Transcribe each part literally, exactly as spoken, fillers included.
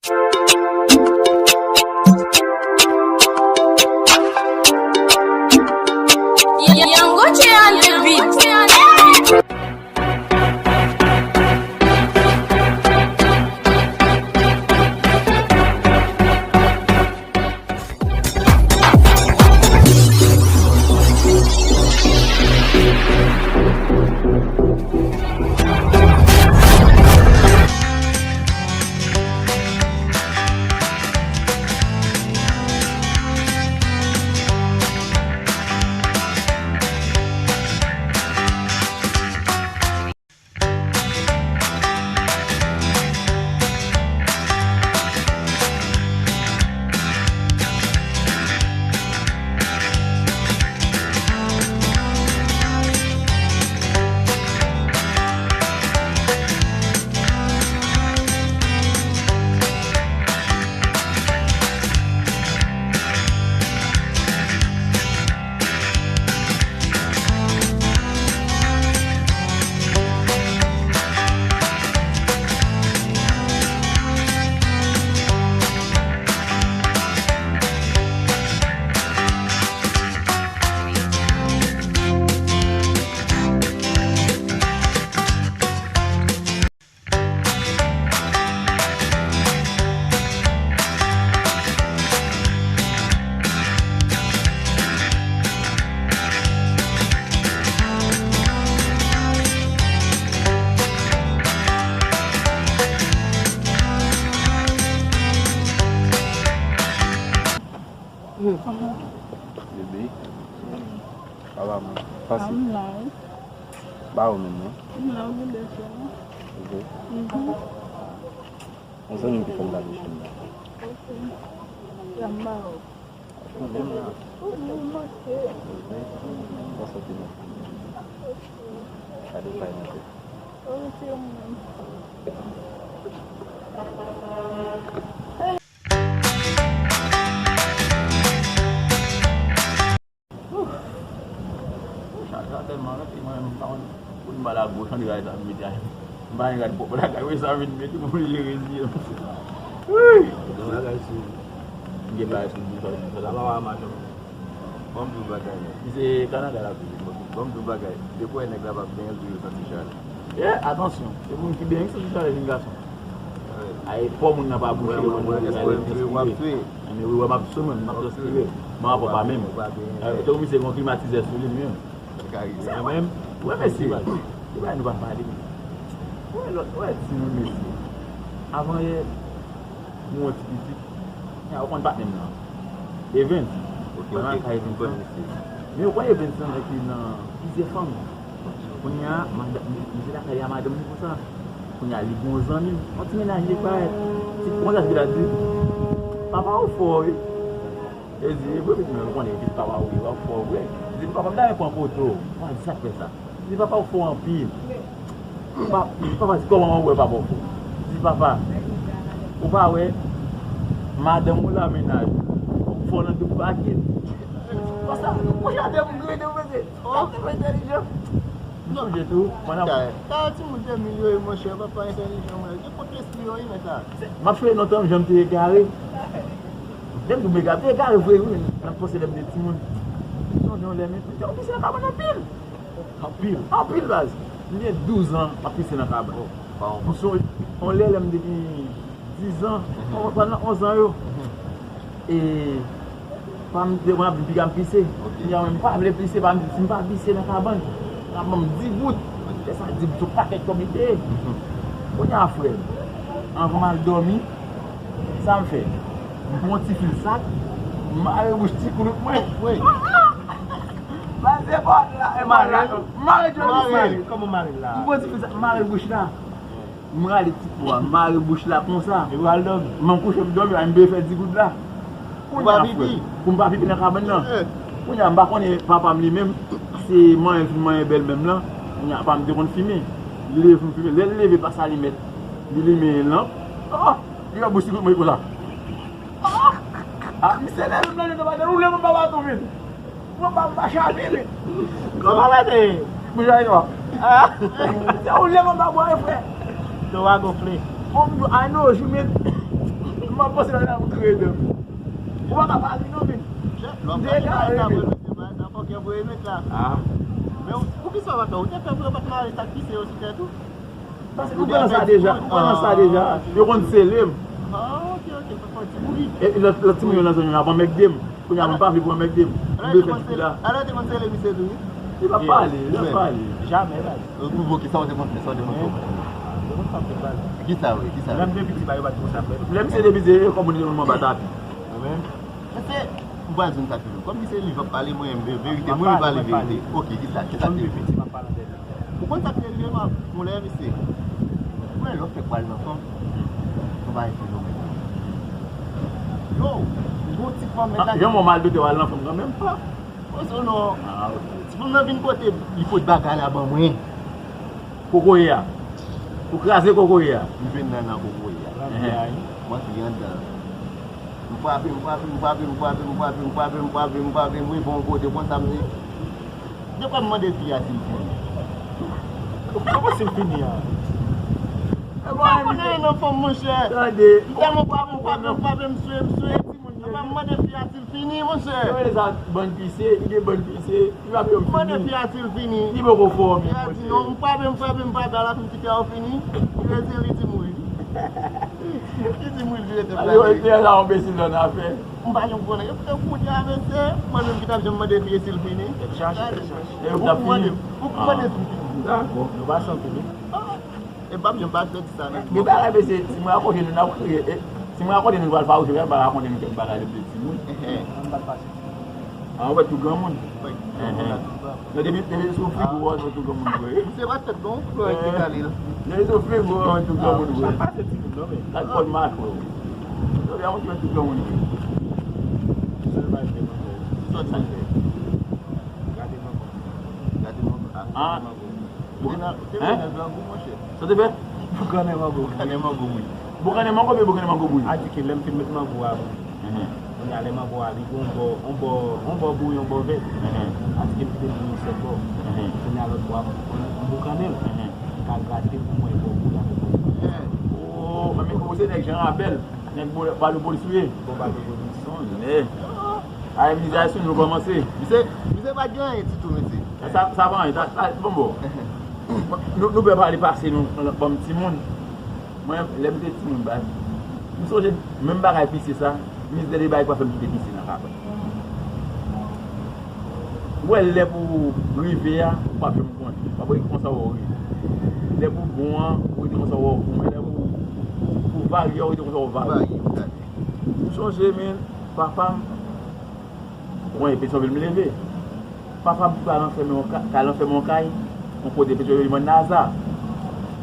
Young Gucci on the beat. Bebe, papa mwen, pase. M la wi. Ba ou menm non. M la wi, bebe. Ok. Mhm. Yon zanmi ki fè m lave chen nan. Ok. Janm ba ou. Ou menm la. Ou menm, ok. Ou menm. Bon soti non. Gade kay nan tèt. Ok, ou menm. Sa, sa tèlman rete, mwen menm, m pa konn, pou m ba la gwo chandray sa, m mete a, m pa gen rad pwòp lakay, wi, sa vin mete pou m jere zye m. Wi! Gen bagay sou, gen bagay sou bouch, sa, sa, sa pa va mache. Ban m di w bagay, non. Si se Kanada l ap viv, ban m di w bagay. Depi w wè nèg la p ap benyen l, toujou santi chalè. Yeah, atansyon. Se moun ki benyen ki santi chalè, jenn gason. Ay, po moun nan pa bouche, moun nan pa transpire. Anmwe, wi, wè, m ap sou mwen, m ap transpire. Mwen pa pa menm. Te ou misye gen klimatizè sou li menm. Mwen menm, wè mesye, se pa nou pa pale. Wè lòt, wè timoun mesye. Avan yè, mwen yon ti pitit. Ou konn patnè m nan. Evens. Ok, mwen ok, lakay Evens mwen konn lan. Misye. Men ou konn Evens lan nèg ki nan plizyè fanm. Kounye a, madanm, misye lakay a madanm li konsa. Kounye a, li gen yon zanmi l. Yon ti mennaj li parèt. Ti konsa, se la di, papa ou fò, wi. E di, e vre, pitit mwen, ou konnen, pitit papa ou, wi, w ap fò, vre. Li di, papa, m ta renmen pran foto w. Mwen di, sa k fè sa? Li di, papa ou fò anpil. Papa, papa di, kòman ou wè papa ou fò? Li di, papa, ou pa wè, madanm ou la, mennaj ou fò nan tout bagay. Konsa, monchè, tèm grede, mesye. Sa se pa entèlijan. Non, je tou, mwen ap. Kay, kay, timoun te milyoye, monchè, papa entèlijan, mwen. Gen kont lespri yo, wi, mèt la. M ap sonje lontan, jan m te egare. Lè m tou egare, m te egare vre, wi, m ap panse lè m te timoun. M sonje yon lè, men, m te konn pise nan kabann anpil. Anpil. Anpil, baz. M gen douz an, m ap pise nan kabann. M sonje, yon lè, lè m te gen diz an, pandan onz an yo. E, pa m te konn ap vin piga m pise. Kounye a, mwen, m pa vle pise, pa m di, si m pa pise nan kabann, y ap ban m di goud. Lè sa, di goud se yon pakèt kòb li te ye. Kounye a, frè m, anvan m al dòmi, sa m fè? M pran yon ti fil sak, m mare bouch ti koulout mwen. Pase pòt la, e mare, mare, mare, mare. Kòman mare la? M pran ti fil sak, m mare bouch la. M rale ti po a, m mare bouch la konsa. Epi w al dòmi. M kouche, m dòmi, m byen fè di goud la. Pou m pa pipi. Pou m pa pipi nan kabann nan. Kounye a, m pa konnen papa m li menm, se manyen l fin manyen bèlmè m lan. Kounye a, papa m te konn fimen. Li leve pou l fimen. Lè l leve, pase alimèt, li limen lanp. Oh! Li wè bouch li konsa. Ah! Ah, misye leve m nan je nan maten, ou leve m pa baton vin. Mwen pa m pa chaje li. Kòman mwen te ye? Bouch la e nwa. Ah! Se ou leve m pa bwè, frè. Yo pa gonfle. Bon, I know, you mean. M ap panse nan la pou kreye dèm. Ou pa ka pale non, men. Lòm pa ki bagay sa vre, mesye, bagay sa fòkè vre, met la. Ah. Men ou- poukisa w pa fè? Ou te fè pou yo pa t mare sa k pise yo sou tèt ou? Paske nou pran sa deja, nou pran sa deja. Yo konn sele m. Ah, ok, ok, pa fò ti bri. E lòt lòt timoun yo nan zòn yo ap anmègde m. Kounye a mwen pa vle pou anmègde m. M vle fè ti la. Alò te konn sele misye tou wi. Li pa pale, li pa pale. Jamè, baz. Ou pwouvo ki sa ou te konn fè, sa ou te konn fè. Yo konn frape bal. Ki sa wi, ki sa Lè wi. M te piti, ba yo pa t konsa fè. Lè misye depize, e kòm moun te moun anba tapi. Mwen menm. Mesye, m pral di nou sa toujou. Kòm misye li p ap pale, mwen menm verite, mwen menm pale verite. Ok, ki sa, ki sa Lè M te te rive? Piti, m ap pale an dènye. Ou konn sa k te rive m ap moun lè misye. Mwen lè w fèk pral nan fanm. Ou pa refize w menm. Yo, gwo ti fanm men la. Yon mò mal dote w al nan fanm kanmenm. Oso non. Ah, ok. Ti fanm nan vin kote li pot bagay la ban mwen. Kokoye a. Ou kraze kokoye a. M jwenn nan nan kokoye a. Ranbye a wi. Mwen ki anndan. M frape, m frape, m frape, m frape, m frape, m frape, m frape, m frape, m rive yon kote, konn sa m di? Depi m mande fi a si l fini. Ou pa konn si l fini a. Ou pa konnen nan fanm, monchè. Tande. M tèlman frape, m frape, m frape, m swe, m swe. Depi m mande fi a si l fini, monchè. Yo rele sa bann pise, li gen bann pise, li pa vle yo M mande fini. Fi a si l fini. Li poko fòme. Fi a di non, m frape, m frape, m frape, alafin ti fi a fini. Li rete li di mouri. Li di mouri, li rete Yo, yo la yon besil nan afè. M pa janm konnen. Yo fè kounye a, mesye. Mwen menm ki t ap janm mande fi a si l fini. Chache, chache. E yo t ap fini. Ou mande fi fini. Dakò. Nou pa santi li. E p ap janm pa fè di sa nan. Gen bagay mesye, si mwen rakonte nou, n ap kriye. E, si mwen rakonte nou, nou pral fawouche, mwen pa rakonte nou kèk bagay depi timoun. Ehe. Ann bat pase. An, ou wè tout granmoun. Wi. Ehe. Non, depi, depi sou figi ou wè tout granmoun vre. Se pa tèt non, Florent ki kale l. Depi sou figi ou wè tout granmoun vre. Pase ti moun non men. Gad kòd mache w. Yo, y a moun ki wè tout granmoun vre. Sèl bagay ki te manke. Sòt sa fè. Gade manman. Gade manman. Ah. Ou te nan, ou te nan grangou, monchè. Sa te fè? Boukannen mango. Boukannen mango, wi. Boukannen mango oubyen boukannen mango bouyi? Adike lè m fin met mango a bouyi. Mhm. Kounye a lè mango a li gon bò, on bò, on bò bouyi, on bò vèt. Mhm. Adike m kite bouyi sèt bò. Mhm. Kounye a lòt bò a m, m boukannen l. Mhm. M ka grate pou mwen bò bouyi a pou mwen. Oh, men ou se nèg Jan Rabèl. Nèg Bado Polis ou ye? Bon, Bado Polis. Sonje. Ay, mizè sou nou kòmanse. Misye, misye pa t gen anyen ditou, mesye. Sa, sa pa anyen, sa, sa, bon, bon. Nou, nou pè pale pase nou, ban m timoun. Mwen, lè m te timoun, baz. M sonje, menm bagay pise sa, mizè de bagay pa fè m kite pise nan kabann. Ou wè, lè pou rive a, ou p ap janm konnen. W ap rete konsa w rive. Lè pou bon an, ou rete konsa w bon. Lè pou, pou, pou varye a, ou rete konsa w varye. Varye, ou gade. M sonje, men, papa m, mwen, Petyonvil m leve. Papa m t al anfèmen yon ka-, t al anfèmen yon kay, yon kote Petyonvil, Mòn Naza.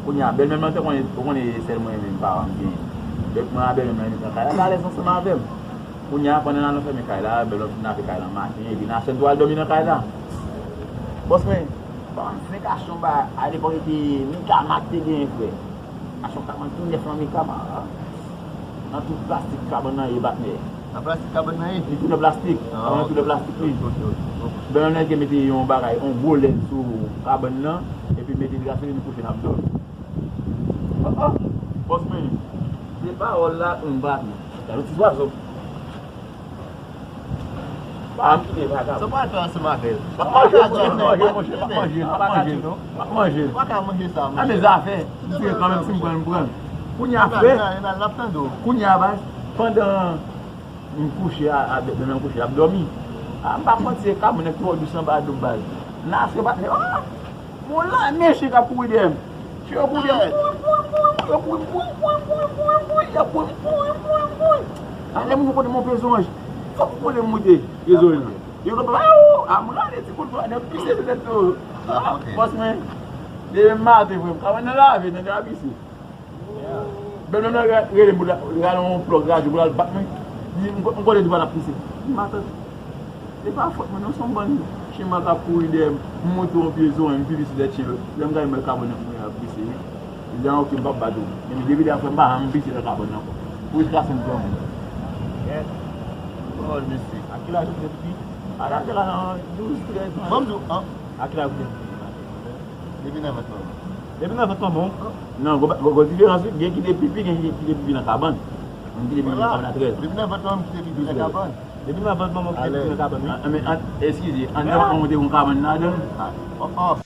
Kounye a, bèlmè m lan te konnen, ou konnen sèl mwen menm paran m genyen. Donk, mwen a bèlmè m lan nan kay la, l alèz ansanm avè m. Kounye a, pandan n al anfèmen kay la, bèlmè m kidnape kay lan maten, epi n al fè n tou al dòmi nan kay la. Bòs mwen, pandan m fenk achte yon bagay, alepòk se te Mikama ki te genyen, frè. Achte yon kabann tou nèf lan Mikama. Nan tou plastik kabann nan ye, patnè. Nan plastik kabann nan ye? Li tou nan plastik. Kabann nan tou nan plastik li. Bèlmè m te mete yon bagay, yon gwo lèz sou kabann nan, epi mete dra sou li, nou kouche n ap dòmi. Oh, oh. Bòs mwen, se pawòl la, m pa di. Gade yon ti zwazo. Pa m kite vagabon. Sa w pral fè ansanm avè l? M ap manje, m ap manje, monchè, m ap manje, m ap manje, m ap manje. Ou pa ka manje sa, monchè. A, men zafè, m tire kanmenm, si m pran, m pran. Kounye a, frè, kounye a, baz, pandan m kouche a, a, bèlmè m kouche, l ap dòmi. A, m pa konn si se kabann nan ki twò dous anba do m, baz. Nan aswè, patnè, oh! Yon lame chen k ap kouri dèyè m. Chen yo kouri dèyè m. Kouri, kouri, kouri, kouri, kouri, kouri, kouri, kouri, y ap kouri, kouri, kouri, kouri. A, lè m rive kote m, yon pye zonj. Fòk m kouri m moute pye zonj lan. Yo kanpe, aw! A, m rale ti kout bwa, nèg pise sou tèt yo. A, bòs mwen. Demen maten, frè m, kabann nan lave, nan dra pise. Bèlmè m lan re-, rele m pou l rale yon plòk radyo pou l al bat mwen. Li, m, m konnen devan l ap pise. Li, matant, e pa fòt mwen non, se yon bann chen mal k ap kouri dèyè m. M moute yon pye zonj, m pi piti dèyè chen yo. Lè m gade m wè kabann nan mwen ap pise, wi. Li di, a, oke, m p ap bat ou. Men depi lè a, frè m, m pa janm pise nan kabann nan ankò. Pou jiskaske m granmoun. Pawòl mesye. A ki laj ou te pi? A laj la nan douz, trèz an. Ban m di w, an. A ki laj ou te pi? Depi nan vant manman. Depi nan vant manman w? Non, gwo, gwo, gwo diferans, wi. Gen ki te pi pi, gen ki, ki te pi pi nan kabann. M kite pitit nan kabann a trèz. Depi nan vant manman m kite pitit nan kabann. Depi nan vant manman m kite pitit nan kabann, wi. Ah, men, an, eskize, an nan vant manman w te gen yon kabann ladan l? Ah, oh, oh.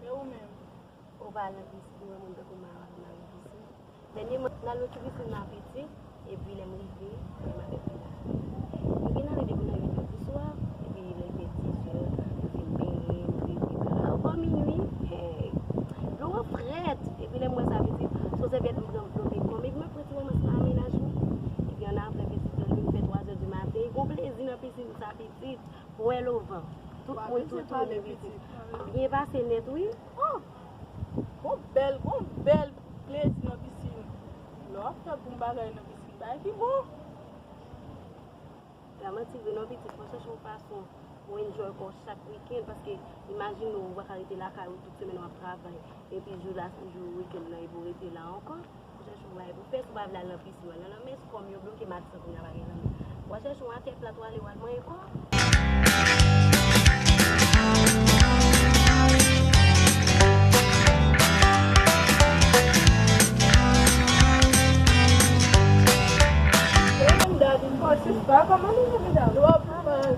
E ou menm? Ou pa al nan pisin, ou wè moun tankou Mara nan pisin. Dènyèman, m al nan ti pisin nan piti, epi lè m rive, menm avèk li la. M gen nan li depi nan uit è di swa, epi lè l fè dis è, m fin benyen, m rive la ankò minui. Hey! Dlo an frèt, epi lè m wè sa piti, se yon sèvyèt m pran m flote kò m, epi m ap pran ti romans nan a mennaj mwen. Epi annapre piti, lè l vin fè twa zè di maten, gon plezi nan pisin sa piti. Wè lovan. Tout moun tou tounen piti. Byen pase nèt, wi. Oh! Gon bèl, gon bèl plezi nan pisin. Lè w ap fè bon bagay nan pisin, bagay ki bon. Pa manti vre non, pitit, fò chèche yon fason pou enjoy kò w chak wikenn, paske imajine w, ou pa ka rete lakay ou tout semèn w ap travay, epi jou la, jou wikenn nan, epi w rete la ankò. Fò chèche yon bagay pou fè, si w pa vle al nan pisin, w al nan lanmè, si kò m yo bloke, m ap santi m pa gen lanmè. Fò chèche yon atè plat, w ale, w al manyen kò. Hey, Daddy, oh, sista, kòman nou ye, medam? Twòp mal.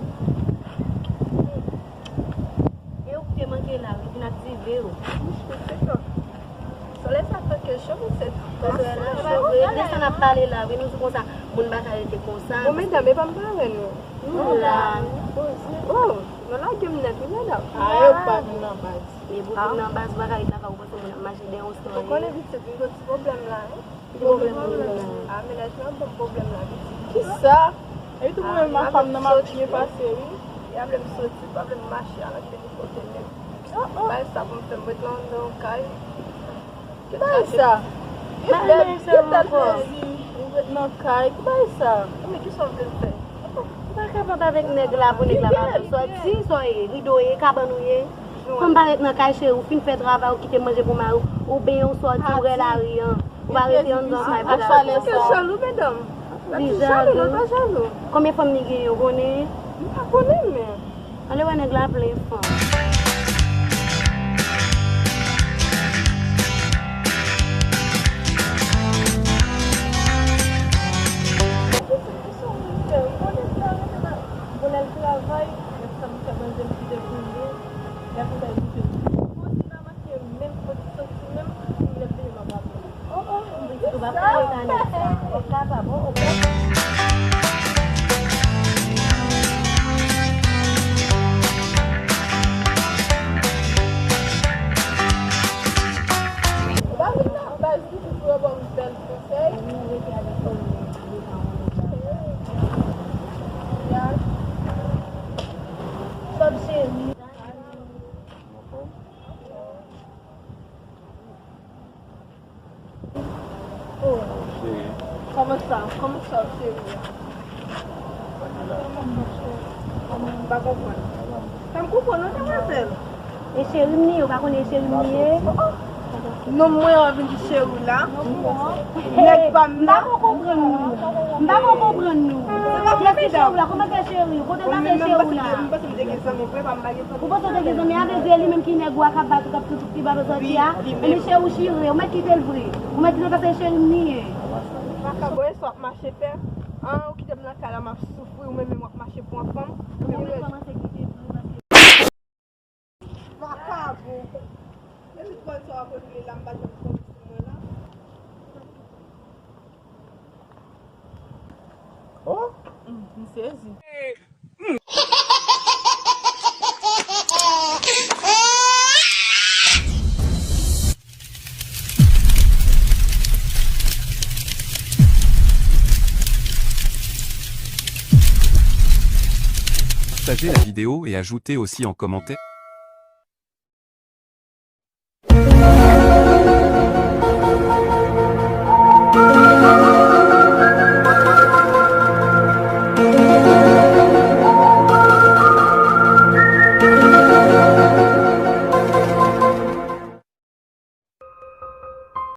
E ou ki te manke la, wi, vin aktive w. Solèy sa tanke cho, mesye. Solèy la pa vre, de sa n ap pale la, wi, nou di konsa, moun pa ka rete konsa. Bon, medam, e pa m parèy nou. Nou la. Oh, nou lage m nèt, wi, medam. A, e ou pa vin nan baz. E pou vin nan baz, ou pa ka ret lakay ou, panse moun ap mache dèyè yon sitwayen. Ou konnen pitit, m gen ti pwoblèm la, wi. Ki pwoblèm ou gen la? A, mennaj mwen ap ban m pwoblèm la, pitit. Kisa? Epi tou mwen menm ak fanm nan m ap byen pase, wi. Y ap vle m soti, pa vle m mache al ankenn kote menm. Oh, oh. Bay sa pou m fè, m ret la anndan yon kay. Ki bagay sa? Ki tèt plezi, ou ret nan kay, ki bagay sa? Men kisa w vle m fè? Ou pa kapab avèk nèg la pou nèg la pa vle w soti, sa w ye, rido w ye, kabann ou ye. Fanm pa ret nan kay cheri, ou fin fè travay, ou kite manje pou mari w, ou benyen, ou soti, ou rè lari an. Ou pa rete anndan kay pou travay. Ou jalou, medam. Li jalou. Konbyen fanm li genyen, ou konnen? M pa konnen, men. Ale wè nèg la plen fanm. Bon, lè l travay, lè sa m fè manje, m kite pou li. Lè pou l al kouche. Fò di pa manke menm, fò di soti menm, lè m vini m ap raple. Oh, oh, m di tou pa pale nan nèg sa. Ou kapab, oh, oh. Ou pa vin nan baz li pou yo ban m bèl konsèy. What's up, cheri? Oh. Cheri. Kòman sa? Kòman sa, cheri? M pa konprann. Fè m konprann non, demwazèl. E cheri m li ye, ou pa konnen e cheri m li ye? Non, mwen an vin di cheri la. Nèg pa m nan. M pa ko konprann nou. M pa ko konprann nou. Kiyès ki cheri w la? Kòman fè cheri? Kote l pase cheri w la? Ou panse w te gen zanmi, a vle di e li menm ki nèg ou a k ap bat ou, k ap tout, ki bat ou soti a? Ebyen cheri w chire, ou mèt kite l vre. Ou mèt kite l paske cheri m li ye. Makabo, e sa w ap mache fè? An, ou kite m nan kay la, m ap soufri, ou menm menm w ap mache pran fanm. Ou mèt kòmanse kite l vre paske Makabo. Epi twòl sa w ap regle la, m pa janm tonbe sou mwen la. Oh! M sezi. Partagez la vidéo et ajoutez aussi en commentaire.